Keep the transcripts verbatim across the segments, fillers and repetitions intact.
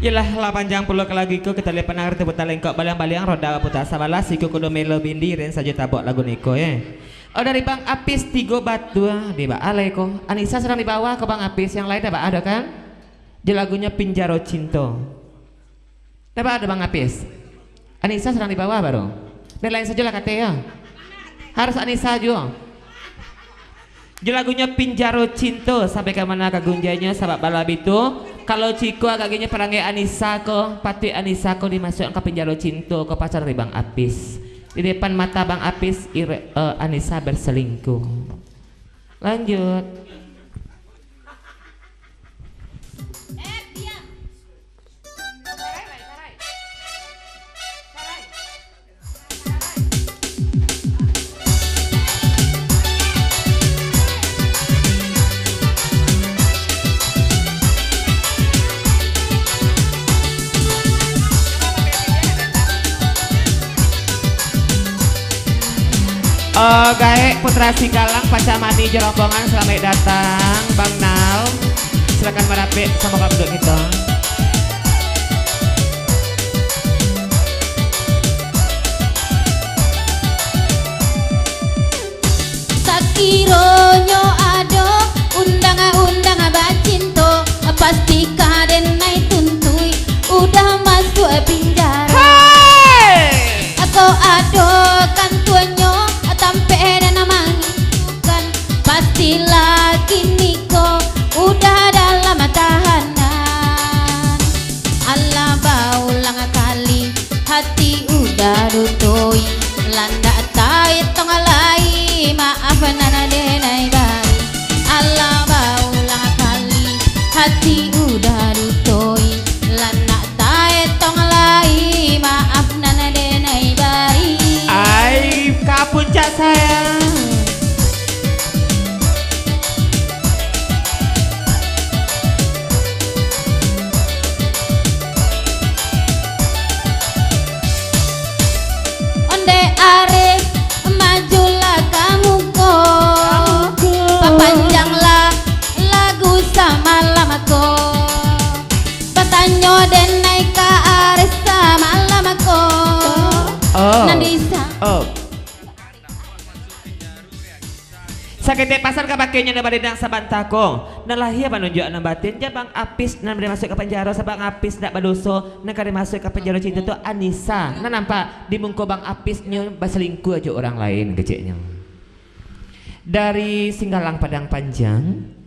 Yolah, lah panjang pulo ka lagu iko, kito liek pandangar tu puta lengkok baliang-baliang, roda baputa sabalah, siku kudo melo bindi, iren sajo tabuak lagu niko, eh. Oh, dari Bang Apis Tigo Batu, ah, di baa lai ko. Anissa sadang di bawah ko, Bang Apis, yang lain dak baa doh kan? Jo lagunyo Pinjaro Cinto. Dak baa doh, Bang Apis. Anissa sadang di bawah baru. Nan lain sajo lah kato yo. Harus Anissa juo. Jo lagunyo Pinjaro Cinto, sampai ka mana ka gunjainyo, sabab balabiah tu, kalau ciko agak-agaknyo parangai Anissa ko, patuik Anissa ko dimasuakkan ka pinjaro cinto ko, pacar dari Bang Apis. Di depan mata Bang Apis, ir-, eh, Anissa berselingkuh. Lanjut. Eh, gaek Putra Singgalang, Pacah Mani jo rombongan, salamaik datang, Bang Nal. Silakan marapek samo ka duduak kito. Sakironyo ado undang-undang bacinto, pasti ka denai tuntuik, udah masuak pinjaro. Hei! Ako ado kantuanyo, tampek den mangicukan, pastilah kiniko udah dalam tahanan. Alah baulang kali, hati udah dutoi, landak taetong lai, maaf nan denai bari. Alah baulang kali, hati udah dutoi, landak taetong lai, maaf nan denai bari. Ai, ka puncak sayang. Ondeh Arif, majulah ka muko. Ka muko. Papanjanglah lagu samalam ko. Batanyo denai ka Arif samalam ko. Oh. Nan di sa- Oh. Saketek pasan ka bakeh nyo nan badendang sabanta ko. Nan lahia manunjuak nan batin, jan Bang Apis nan dimasuak ka panjaro, sabab Bang Apis ndak badoso, nan ka dimasuak ka panjaro cinto tu Anissa. Nan nampak di muko Bang Apis nyo basalingkuah jo urang lain, keceknyo. Dari Singgalang Padang Panjang.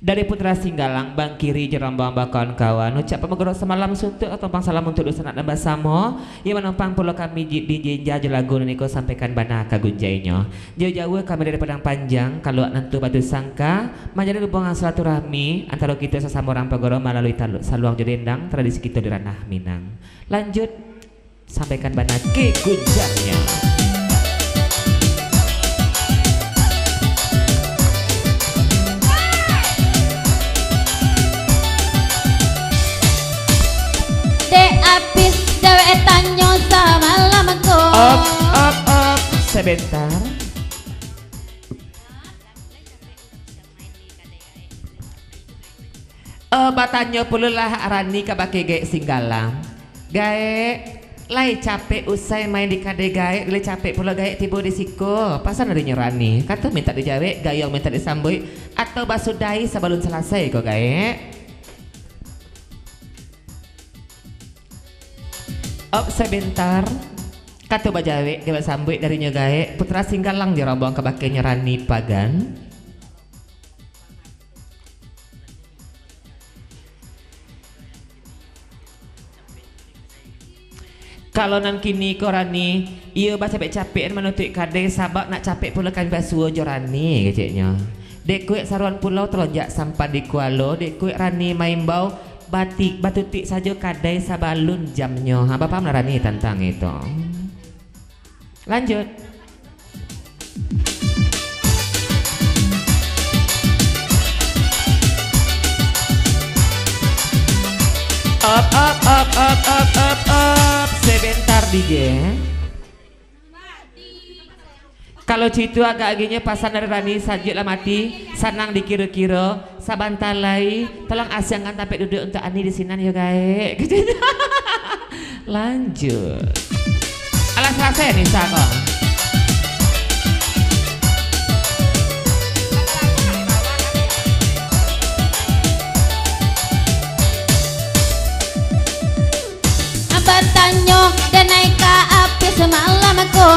Dari Putra Singgalang, Bang Kiri jo rombongan bakawan-kawan, ucap pamaguro samalam suntuak, atau pang salam untuak dunsanak nan basamo, yang manumpang pulo kami di, di jinja jo lagu nan iko sampaikan bana ka gunjainyo. Jauah-jauah kami dari Padang Panjang, kaluak nan tu Batu Sangka, manjalin hubungan silaturahmi antaro kito sasamo urang paguro malalui talu-, saluang jo dendang tradisi kito di Ranah Minang. Lanjut. Sampaikan bana ka gunjainyo. Dek Apis dewek tanyo samalam ko. Op, op, op, sebentar. Eh, batanyo pulolah Rani kabake gaek Singgalang. Gaek, lai capek usai main di kadai gaek, lai capek pulo gaek tibo di siko. Pasan arinyo Rani, kato mintak dijawek, gayuang mintak disambuik, atau basudahi sabalun salasai ko gaek. Op, sebentar. Kato bajawek, gaek basambuik darinyo gaek, Putra Singgalang jo rombongan kabakenyo Rani Pagan. Kalau nan kini ko Rani, iyo bacapek-capekan manutuik kadai, sabab nak capek pulo kami basuo jo Rani, keceknyo. Dek kuek saruan pulau talonjak sampan di kualo, dek kuek Rani maimbau, Batik, batutuik sajo kadai sabalun jamnyo. Ha, bapaham lah Rani tantang itu. Lanjut. Up, up, up, up, up, up, up. Sebentar, D J. Kalau cito agak agihnyo pasan dari Rani, sajuak lah mati, sanang dikiro-kiro, sabanta lai, tolong asiangkan tampek duduak untuak Ani di sinan yo, gaek. Lanjut. Alah, salasai Nisa ko. Batanyo, denai ka api samalam ko,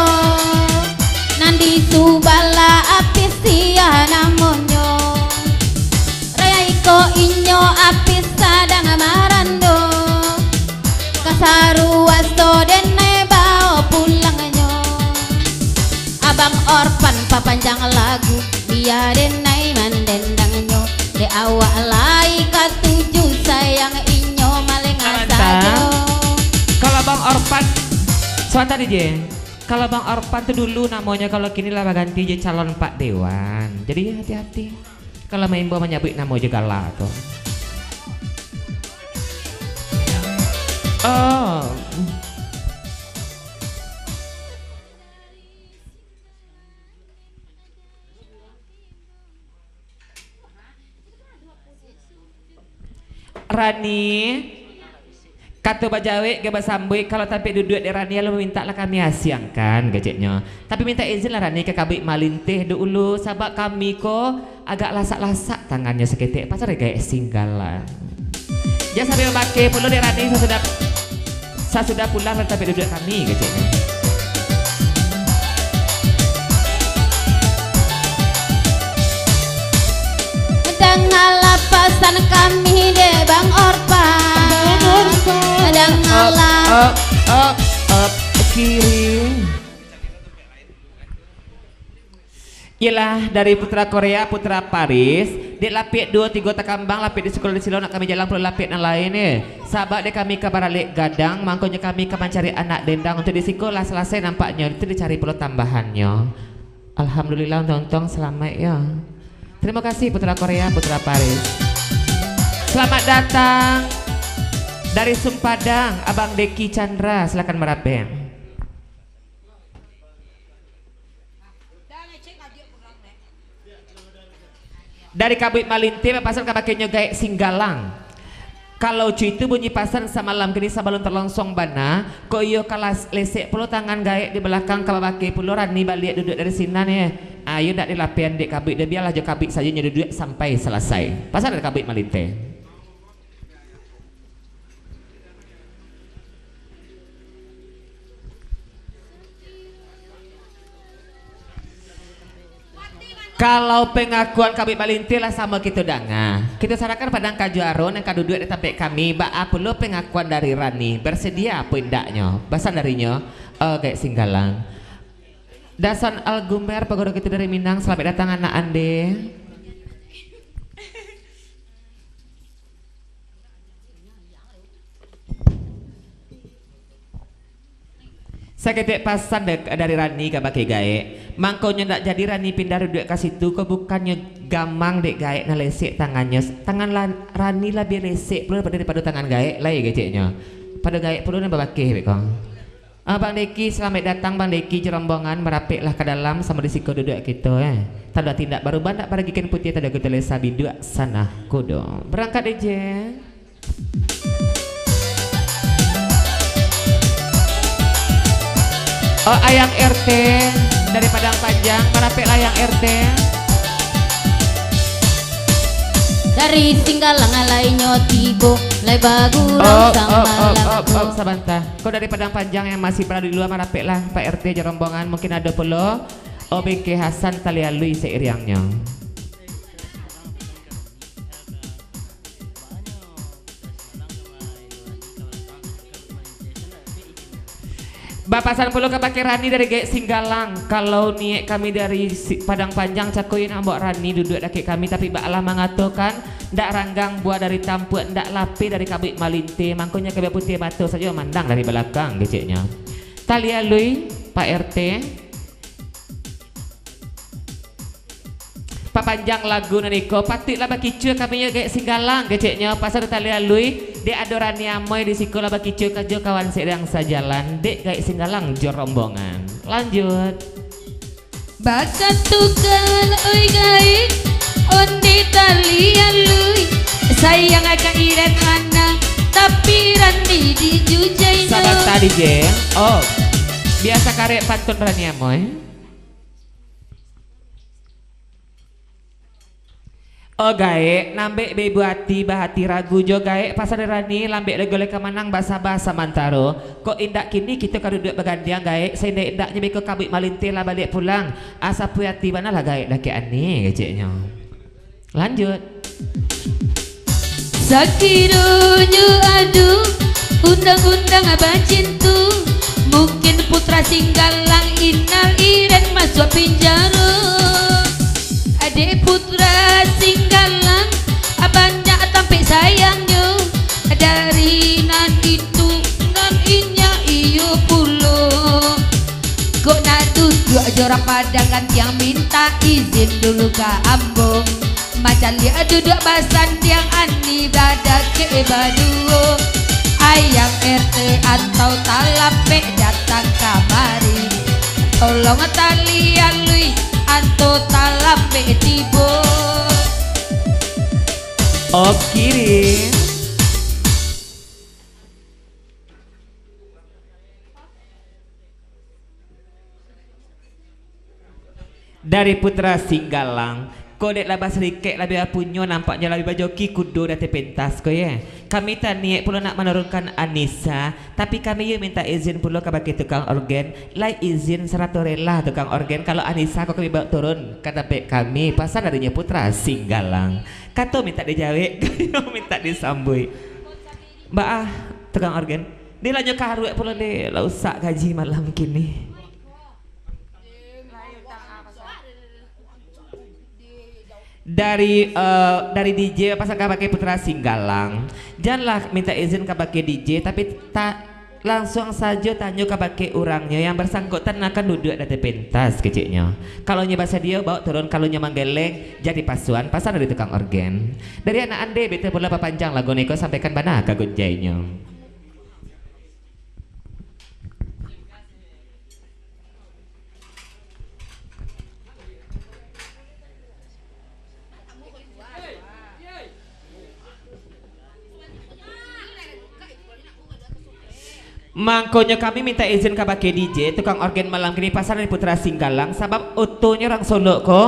nan di subalah api sia namonyo. Raya iko inyo api sadang marando, ka saruaso denai bao pulangnyo. Abang Orpan papanjang lagu, bia denai mandendangnyo. Dek awak lai katuju sayang inyo malengah Sabanta. Sajo. Kalau Bang Orpan, sabanta D J. Kalau Bang Orpan tu dulu namonyo, kalau kini lah baganti jadi calon Pak Dewan. Jadi hati-hati kalau maimbau manyabuik namo jo gala tu. Oh. Rani, kato bajawek ge basambuik, kalau tampek duduak dek Rani, lalu mintak lah kami asiangkan, keceknyo. Tapi mintak izin lah Rani ka Kabuik Malinteh dulu, sabab kami ko agak lasak-lasak tangannyo saketek, pasal dek gaek singgalang. Jan sampai babakeh pulo dek Rani sasudah Sasudah pulang, lah tampek duduak kami, keceknyo. Dangalah pasan kami dek Bang Orpan. Bang Orpan. Dangalah. Up, up, up, up, kiri. Iyolah, dari Putra Korea, Putra Paris, dek lapek duo tigo takambang, lapek di siko di silo, nak kami jalang pulo lapek nan lain, eh. Sabab dek kami ka baralek gadang, mangkonyo kami ka mancari anak dendang untuak di siko, lah salasai nampaknyo, itu dicari pulo tambahannyo. Alhamdulillah, untuang-untuang salamaik, yo. Terima kasih, Putra Korea, Putra Paris. Selamat datang dari Sumpadang, Abang Deki Chandra, silakan marapek. Dari Kabuik Malinteh, bapasan kabakeh nyo gaek singgalang. Kalau cuitu bunyi pasan samalam kini sabalun talonsong bana, kok iyo kalas lesek pulo tangan gaek di balakang ka babakeh pulo Rani baliak duduak dari sinan, eh. Ayo ndak dilapehan dek Kabuik, dek bialah jo Kabuik sajo nyo duduak sampai salasai. Pasan dari Kabuik Malinteh. Kalau pengakuan Kabuik Malinteh lah samo kito danga. Kito sarahkan padang ka juaro nan ka duduak di tampek kami, baa pulo pengakuan dari Rani. Bersedia apo indaknyo? Pasan darinyo, oh, gaek singgalang. Dasan Al Gumer, paguru kito dari Minang, salamaik datang anak ande. Saketek pasan dek-, dari Rani kabakeh gaek. Mangkonyo ndak jadi Rani pindah duduak ka situ, kok bukannyo gamang dek gaek nan lesek tangannyo. Tangan la-, Rani labiah lesek pulo daripado, daripado tangan gaek lai keceknyo. Pado gaek pulo nan babakeh beko. Ah, Bang Deki, salamaik datang, Bang Deki, jo rombongan, marapeklah ka dalam, samo di siko duduak kito, eh. Tando tindak barubah, ndak baragikan putiah, tando kito lesa biduak sanah kudo. Barangkat, D J. Oh, Ayang R T, dari Padang Panjang, marapeklah Ayang R T. Dari Singgalang lai nyo tibo, lai bagurau samalam ko. Op, op, op, op, sabanta. Ko dari Padang Panjang yang masih berada di luar, marapeklah Pak R T jo rombongan, mungkin ado pulo O B K Hasan Talialui seiriangnyo. Bapasan pulo kabakeh Rani dari Gaek Singgalang, kalau niek kami dari si-, Padang Panjang, cako iyo nak mambaok Rani duduak dakek kami, tapi baalah mangatokan, ndak ranggang buah dari tampuak, ndak lapeh dari kabuik malinteh, mangkonyo kami baputiah mato sajo mamandang dari balakang, keceknyo. Talialui, Pak R T. Papanjang lagu nan iko, patuiklah bakicua kami nyo Gaek Singgalang, keceknyo, pasal Talialui, dek ado Rani Amoy di siko lah bakicua ka jo kawan sadang sajalan, dek Gaek Singgalang jo rombongan. Lanjut. Bakatukan oi gaek, onde talian lui. Sayang ka Iren Hana, tapi Randi dijujainyo. Sabanta, D J. Oh, biasa karek pantun Rani Amo, eh. Oh gaek, nambek baibu ati, bahati ragu jo gaek, pasal Rani lambek lego lai ka manang, basaba samantaro. Kok indak kini kito ka duduak bagandiang gaek, saindak-indaknyo beko kabuik malinteh lah baliak pulang. Asa puih ati bana lah gaek dakek Ani, keceknyo. Lanjut. Sakironyo ado undang-undang bacinto, mungkin Putra Singgalang Inal Iren masuak pinjaro. Dek Putra Singgalang banyak tampek sayangnyo, dari nan itu nan inyak iyo pulo. Kok nak duduak jo urang Padang, gantiang mintak izin dulu ka ambo. Macaliak duduak basandiang, Ani badakek baduo. Ayang R T atau talapek datang kamari. Tolong talian lui, anto talapek tibo. Okirin. Dari Putra Singgalang, kok dek lah basarikek labiah punyo, nampaknyo labiah bajoki kudo di ateh pentas ko, ye. Kami taniek pulo nak manurunkan Anisa, tapi kami yo mintak izin pulo kabake tukang orgen, lai izin sarato rela tukang orgen, kalau Anisa ko kami baok turun ka tampek kami, pasan darinyo Putra Singgalang. Kato mintak dijawek, kayo mintak disambuik. Baa, tukang orgen? Dek lah nyo karuak pulo, dek lah usak gaji malam kini. Dari, eh, dari D J pasan kabake Putra Singgalang. Janlah mintak izin kabake D J, tapi ta-, langsuang sajo tanyo kabake urangnyo yang barsangkutan nan akan duduak di ateh pentas, keceknyo. Kalau nyo basadio, baok turun, kalau nyo manggeleng, jadi pasuan, pasan dari tukang orgen. Dari anak ande, bete pulo papanjang lagu niko, sampaikan bana ka gunjainyo. Mangkonyo kami minta izin kabake D J, tukang orgen malam kini, pasan dari Putra Singgalang, sabab otonyo urang Solok ko,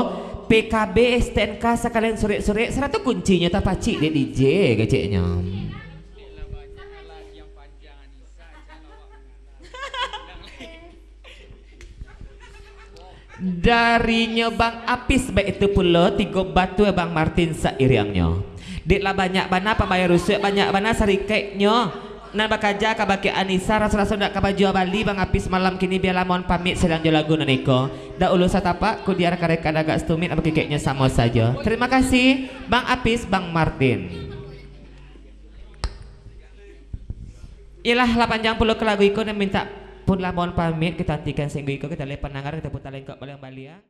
P K B, S T N K, sakalian surek-surek, sarato kuncinyo tapacik dek D J, keceknyo. Darinyo Bang Apis, baitu pulo Tigo Batu, Bang Martin sairiangnyo. Dek lah banyak bana pambayar rusuak, banyak bana sarikeknyo nan bakaja kabake Anisa, raso-raso ndak ka bajua bali Bang Apis malam kini, bialah mohon pamit sadang jo lagu nan iko. Dahulu satapak, kudiar kareka dagak satumik, nan bakikeknyo samo sajo. Terima kasih, Bang Apis, Bang Martin. Iyolah, lah panjang pulo ka lagu iko, nan mintak pun lah mohon pamit, kita hentikan sainggo iko, kita lihat pandangar, kita putar lengkok baliang-baliang.